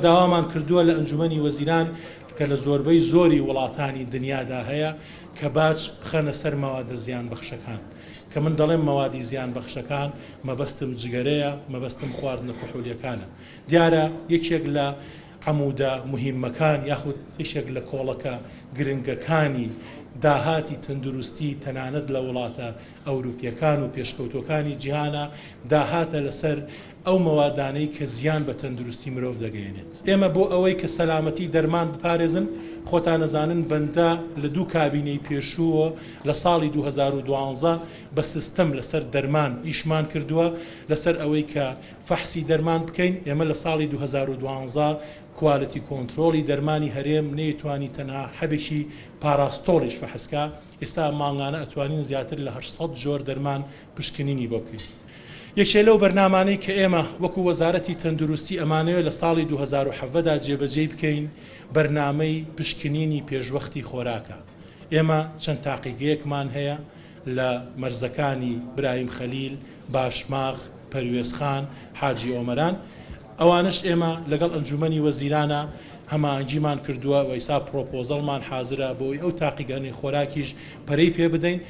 داوامان کردووە لە ئەنجومەنی وەزیران کە لە زۆربەی زۆری وڵاتانی دنیادا هەیە کە باج بخەنە سەر مەوادە زیانبەخشەکان. کە من دەڵێم مەوادی زیانبەخشەکان مەبەستم جگەرەیە، مەبەستم خواردنە کحولیەکانە. دیارە یەکێک لە عەمودە موهیمەکان یاخود یەکێک لە کۆڵەکە گرنگەکانی داهاتی تەندروستی تەنانەت لە وڵاتە ئەوروپیەکان و پێشکەوتوەکانی جیهانە داهاتە لەسەر ئەو مەوادانەی کە زیان بە تەندروستی مرۆڤ دەگەیەنێت. ئێمە بۆ ئەوەی کە سەلامەتی دەرمان بپارێزن، خۆتان ئەزانن بەندە لە دوو کابینەی پێشوو لە ساڵی 2012 بە سیستم لەسەر دەرمان ئیشمان کردووە لەسەر ئەوەی کە فەحسی دەرمان بکەین، ئێمە لە ساڵی 2012 quality control ی دەرمانی هەرێم نەیتوانی تەنها حەبێکی پاراستۆڵیش فەحس کا، ئێستا مانگانە ئەتوانین زیاتر لە 800 جۆر دەرمان پشکنینی بۆ بکەین. یەکێ لەو بەرنامانەی کە ئێمە وەکو وەزارەتی تەندروستی ئەمانەوێ لە ساڵی 2017 دا جێبەجێی بکەین بەرنامەی پشکنینی پێشوەختی خۆراکە. ئێمە چەند تاقیگەیەکمان هەیە لە مەرزەکانی برایم خەلیل، باشماخ، پەروێزخان، حاجی ئۆمەران. ئەوانەش ئێمە لەگەڵ ئەنجومەنی وەزیرانە هەماهەنگیمان کردووە و ئیسا پرۆپۆزەڵمان حازرە بۆ ئەوەی ئەو تاقیگانەی خۆراکیش پەرەی پێ بدەین.